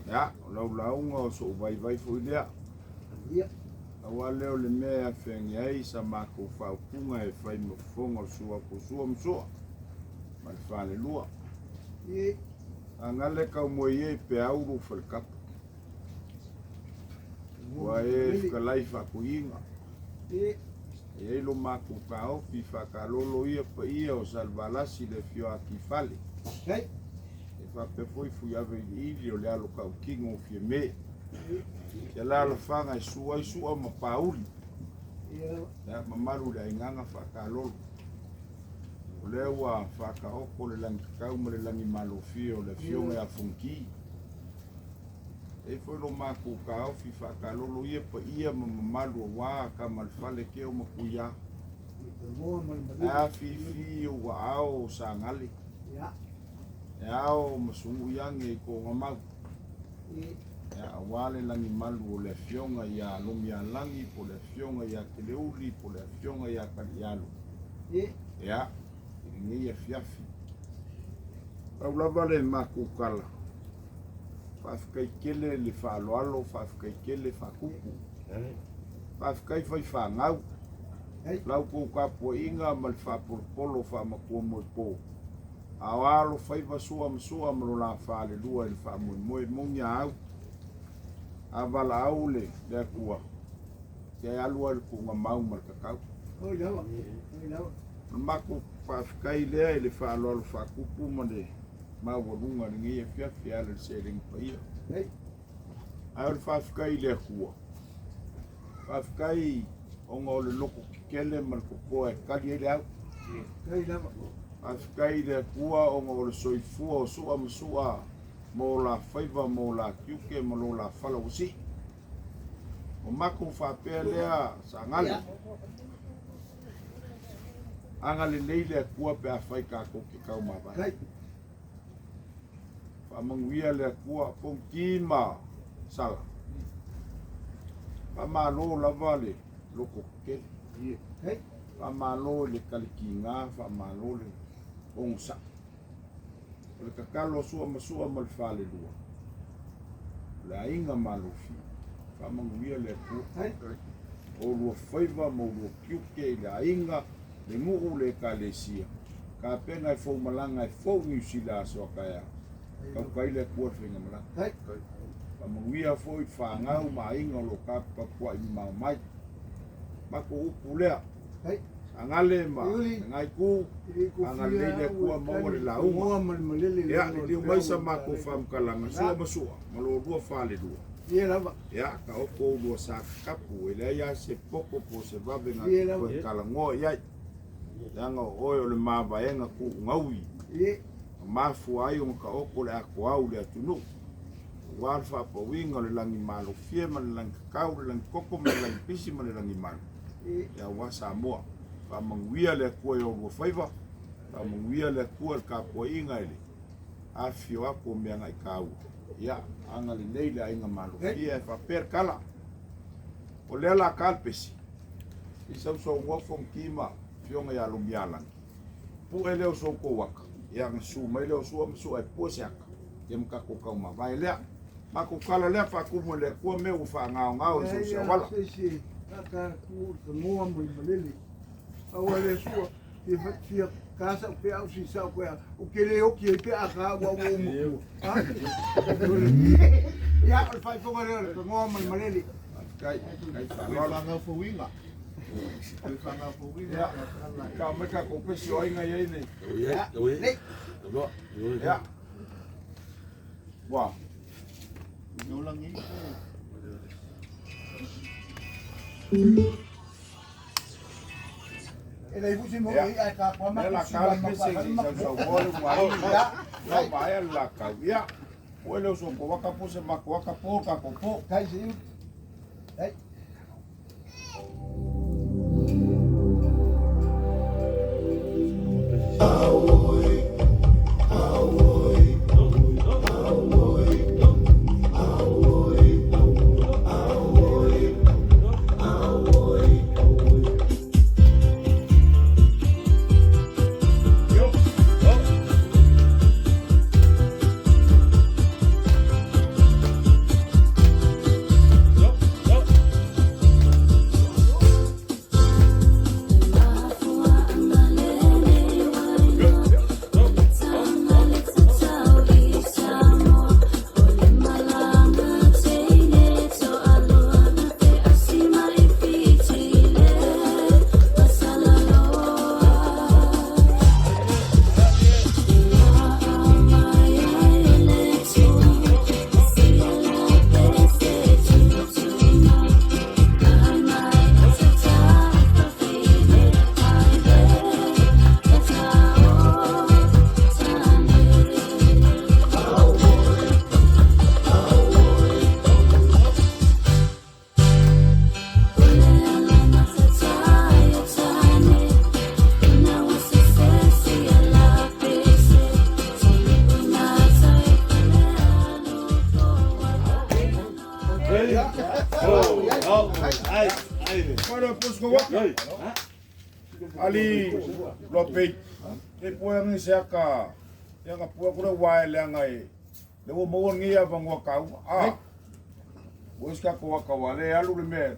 Ia, o lau lauga o sou vaivai foi lea. Aua lea o le mea e afeagi ai sa matou faaupuga e fai ma fofoga o le suafa Sua ma Sua ma le falelua. Agale kaumoe ia i peau lou falekapu. Ua e fetalai faatuiga. E i ai lo matou taofi faakalolo ia paia o Salevalasi le afio Atifale. E faapea foi Fuiave Iliili o le alo tautino o Fiame. Se alaalafaga e su ai Sua ma Pauli. Ia mamalu i le aigaga faakalolo. O lea ua faataoto le lagikakau ma le lagimalofie o le afioga ia Fonoti. E i ai foi lo matou taofi faakalolo ia paia ma mamalu aua tama le fale Teo ma Tuia. Ae afifi ou aao o Sagale. E ao ma sugui age i Togamau. Aua le lagimalu o le afioga ia Lomialagi po o le afioga ia Teleuli po o le afioga ia Talialu. Ia, i lenei afiafi. Pau lava le matou tala, faafetai tele le faaaloalo, faafetai tele faatupu, faafetai faifanau, la outou tapuaiga ma le faapolopolo faamatua moepo. A o alofaiva Sua ma Sua ma lo la falelua i le faamoemoe moni a au. A valaau le Atua, se alu lava i le tuugamau ma le tatau. O le matou faafetai lea i le faaaloalo faatupu ma le maualuga i lenei afiafi e ala i le seleni paia. Ae o le faafetai i le Atua, faafetai ona o le loto tetele ma le totoa e tali ai le au. Faafetai i le Atua ona o le soifua o Sua ma Sua ma o la faiva ma o la tiute ma lo la fala ua sii. O matou faapea lea Sagale. Agalelei le Atua pe afai tatou te taumavae. Faamanuia le Atua, Fonoti ma Sala. Faamalo lava le loto tetele. Faamalo i le talikiga, faamalo le onosai. O le tatalo a Sua ma Sua ma le falelua, o le aiga malofie, faamanuia le Atua. O oulua faiva ma oulua tiute i le aiga, le nuu, le ekalesia, tapena e fou malaga e fou Niu Sila aso a taeao. Tautai le Atua le faigamalaga. Faamanuia foi i fanau ma aiga o lo o taputapuai mamao mai. Matou upu lea. Sagale ma lena itu, agalelei le Atua maua le lauga. Ia, liliu mai sa matou faamatalaga, Sua ma Sua, ma lo oulua falelua. Ia, taoto oulua sa kakapu, e leai lava se poto po o se vave na te toe talanoa i ai. Leaga o oe o le mavaega tuugaui, na mafua ai ona taoto le atoau i le atunuu, aua le faapauina o le lagi malofie ma le lagi kakau, le lagi toto ma le lagi pisi ma le lagi malu. Aua Samoa. Faamanuia le Atua i oulua faiva, faamanuia le Atua i le tapuaiga i le afifio atu o Meagaitaua. Ia, agalelei le aiga malofie ae faapea le tala. O lea la ta le pesi, i sausaunoa Fonoti ma Afioga ia Lomialagi, pue lea o so outou ata, ia ona susu mai lea o Sua ma Sua e pue se ata, ia ma tatou taumavae lea. Matou tala lea faatumu e le Atua mea ua faagaogao i so o se auala. Se isi tata tu i tanoa ma le malele. Aua le sua, fia fia ka sa pe au si sa ko o ke le oki ai pe a ka ua ua uma. Ha? Ia, o le faifoga lea o le tanoa ma le malele. Faafetai, kai faaaloalo. Whangafouinga. Whangafouinga. Ia, ka mai tatou pesi o aiga i ai nei. Ia. Ua. E le fusi mo i ai ka pa ma Lea la ka le pesi i sausaunoa le umaini. Ia maea le la kau. Ia, pue leo so ko waka po se mako waka po ka ko po. Kai se iu. Ai. Falo pusko waka. Ali lopei. E pua ngi se aka. Ya ka pua kure wae le anga e. Le wo mo ngi ya vangua kau. Ah. Wo iska ko waka wale alu le me.